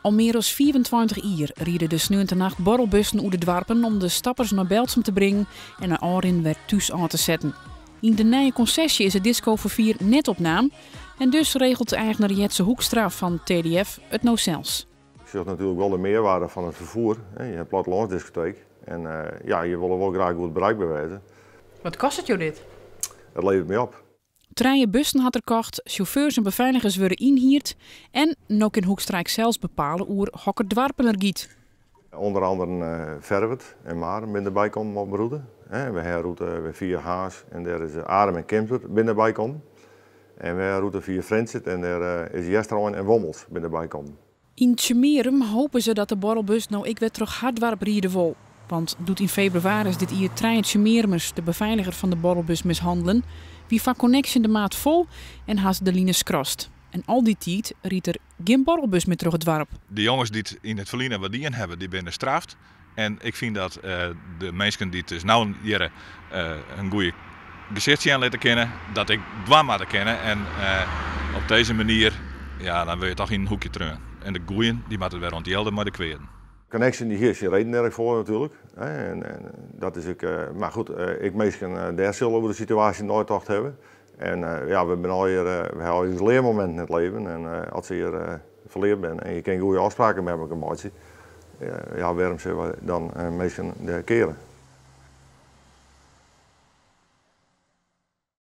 Al mear as 25 jier ride de sneontenacht borrelbussen oer de doarpen om de stappers nei Berltsum te bringen en nei ôfrin wer thús ôf te setten. Yn de nije konsesje is it diskoferfier net opnaam en dus regelt eigener Jetse Hoekstra fan TDF it no sels. Ik sjoch natuerlik wol de mearwaarde fan it ferfier. Je ha in plattelânsdiskoteek en ja, je wolle wol graach goed bereikber wêze. Wat kostet jo dit? Dat leveret my op. Trije bussen hat er kocht, sjauffeurs en befeiligers wurde ynhierd en no kin Hoekstra ek sels bepale oer hokker doarpen er giet. Under andere Ferwert en Marum binne derby kommen op de rûte. We ha rûte fia Harns en dêr is Arum en Kimswert binne derby kommen. En we ha rûte fia Frjentsjer en dêr is Easterein en Wommels binne derby kommen. Yn Tsjummearum hopen se dat de borrelbus no ek wer troch har doarp ride wol. Want doe't yn febrewaris dit jier trije Tsjummearumers de befeiliger fan de borrelbus mishannelen, wie foar Connexxion de maat fol en ha se de line skrast. En al dy tiid rydt der gjin borrelbus mear troch it doarp. De jonges dy't yn it ferline wat dien hawwe, dy binne straft. En ik fyn dat de minsken dy't dus no hjir in goede gesicht sjen litte kinne, dat ek dwaan moatte kinne. En op dizze manier, ja, dan wurde je toch yn in hoekje treaun. En de goeien, dy moatte wer ûntjilde mei de kweaden. Connexxion dy hie syn reden der ek foar natuerlik. En dat is ek, mar goed, ek minsken dêr sille oer de situaasje neitocht hawwe. En ja, we binne allegear, we ha ús learmominten yn it leven en as se hjir ferleard binne en je kinne goede ôfspraken mei elkoar meitsje, ja, wêrom sille we dan minsken dêr keare?